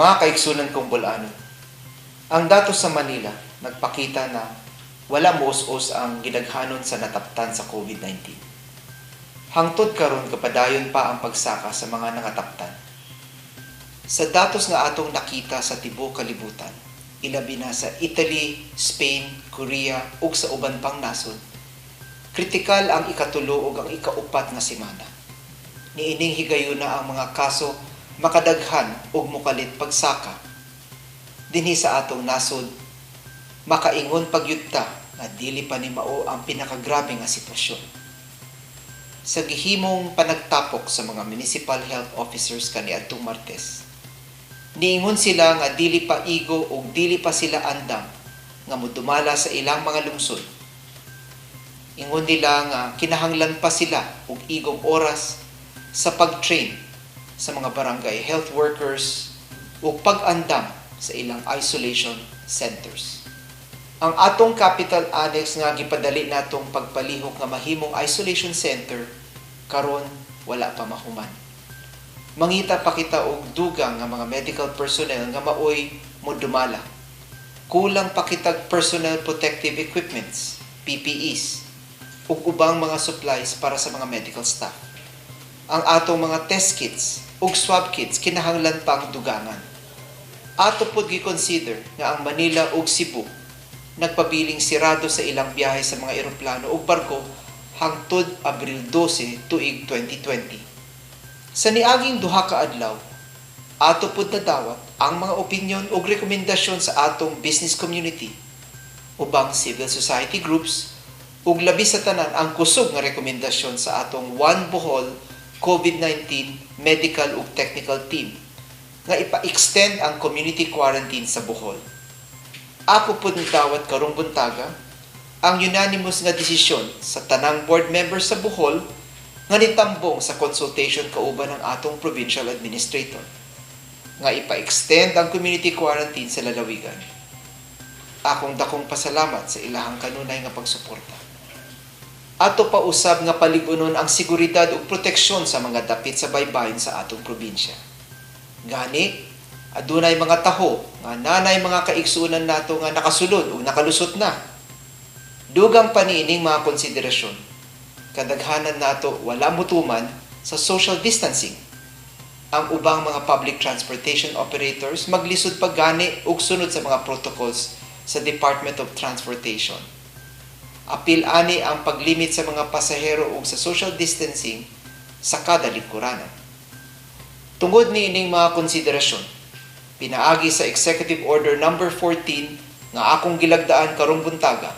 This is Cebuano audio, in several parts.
Mga kaigsunan kong Bol-anon, ang datos sa Manila nagpakita na wala mous-os ang gidaghanon sa nataptan sa COVID-19. Hangtod karon, kapadayon pa ang pagsaka sa mga nangataptan. Sa datos nga atong nakita sa tibuok kalibutan, ilabi na sa Italy, Spain, Korea ug sa uban pang nasod, kritikal ang ikatulo ug ang ikaupat nga semana. Niining higayuna, ang mga kaso makadaghan ug mokalit pagsaka. Dinhi sa atong nasod, makaingon pa gyud ta nga dili pa ni mao ang pinakagrabe nga sitwasyon. Sa gihimong panagtapok sa mga municipal health officers kaniadtong Martes, niingon sila nga dili pa igo ug dili pa sila andam nga modumala sa ilang mga lungsod. Ingon nila nga kinahanglan pa sila og igong oras sa pag-train sa mga barangay health workers ug pag-andam sa ilang isolation centers. Ang atong Capital Annex nga gipadali natong pagpalihok nga mahimong isolation center, karon wala pa mahuman. Mangita pa kita og dugang nga mga medical personnel nga maoy modumala. Kulang pa kitag personal protective equipments, PPEs, ug ubang mga supplies para sa mga medical staff. Ang atong mga test kits ug swab kits kinahanglan pang dugangan. Ato pod gi-consider nga ang Manila ug Cebu nagpabiling sirado sa ilang biyahe sa mga eroplano ug barko hangtod Abril 12 tuig 2020. Sa niaging 2 ka adlaw, ato pod nadawat ang mga opinyon ug rekomendasyon sa atong business community, ubang civil society groups, ug labi sa tanan ang kusog nga rekomendasyon sa atong One Bohol COVID-19 medical ug technical team nga ipa-extend ang community quarantine sa Bohol. Ako pod nidawat karong buntaga ang unanimous nga desisyon sa tanang board members sa Bohol nga nitambong sa consultation kauban ng atong provincial administrator nga ipa-extend ang community quarantine sa lalawigan. Akong dakong pasalamat sa ilahang kanunay nga pagsuporta. Ato pa usab nga paligunon ang seguridad ug proteksyon sa mga dapit sa baybayin sa atong probinsya. Gani, adunay mga taho nga nanay mga kaigsuonan nato nga nakasulod ug nakalusot na. Dugang pa niining mga konsiderasyon, kadaghanan nato wala mutuman sa social distancing. Ang ubang mga public transportation operators maglisod pa gani og sunod sa mga protocols sa Department of Transportation. Apil ani ang paglimit sa mga pasahero ug sa social distancing sa kada lingkuranan. Tungod niining mga konsiderasyon, pinaagi sa Executive Order Number 14 nga akong gilagdaan karong buntaga,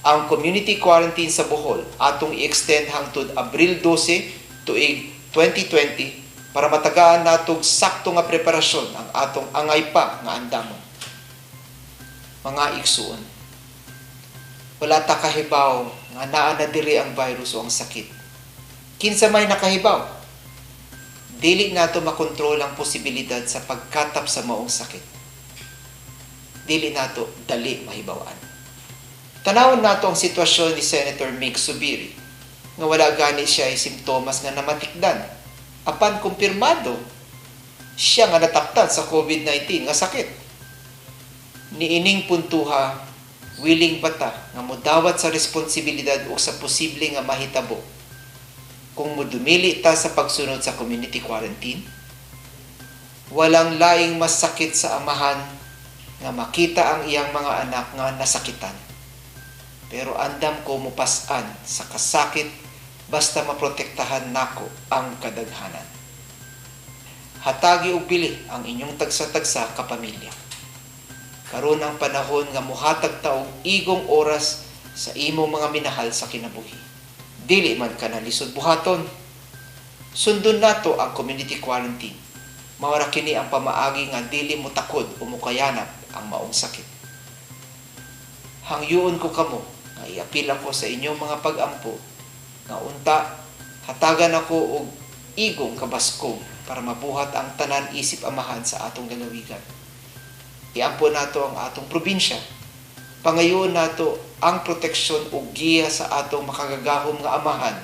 ang community quarantine sa Bohol atong i-extend hangtod Abril 12 tuig 2020 para matagaan natog sakto nga preparasyon ang atong angay pa nga andamon. Mga igsuon, wala ta kahibaw nga naa na diri ang virus o ang sakit. Kinsa may nakahibaw? Dili nato makontrol ang posibilidad sa pagkatap sa maong sakit. Dili nato dali mahibaw-an. Tanawon nato ang sitwasyon ni Senator Migz Zubiri nga wala gani siya ay simptomas nga namatikdan. Apan kumpirmado siya nga nataptan sa COVID-19 nga sakit. Niining puntuha, willing ba ta nga modawat sa responsibilidad ug sa posible nga mahitabo kung modumili ta sa pagsunod sa community quarantine? Walang laing mas sakit sa amahan nga makita ang iyang mga anak nga nasakitan. Pero andam ko mupas-an sa kasakit basta maprotektahan nako ang kadaghanan. Hatagi og bili ang inyong tagsa-tagsa ka pamilya. Karon ang panahon nga muhatag ta og igong oras sa imong mga minahal sa kinabuhi. Dili man ka lisod buhaton. Sundon nato ang community quarantine. Mao ra kini ang pamaagi nga dili mo takod o mukayanap ang maong sakit. Hangyoon ko kamo nga iapil ako sa inyong mga pag-ampo nga unta hatagan ako og igong kabaskog para mabuhat ang tanan isip amahan sa atong lalawigan. Iampo nato ang atong probinsya. Pangayoon nato ang proteksyon ug giya sa atong makagagahom nga amahan.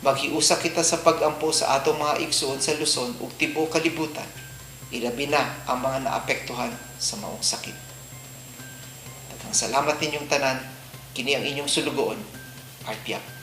Maghiusa kita sa pag-ampo sa atong mga igsuon sa Luzon ug tibuok kalibutan. Ilabi na ang mga naapektuhan sa maong sakit. Daghang salamat ninyong tanan. Kini ang inyong sulugoon, Art Yap.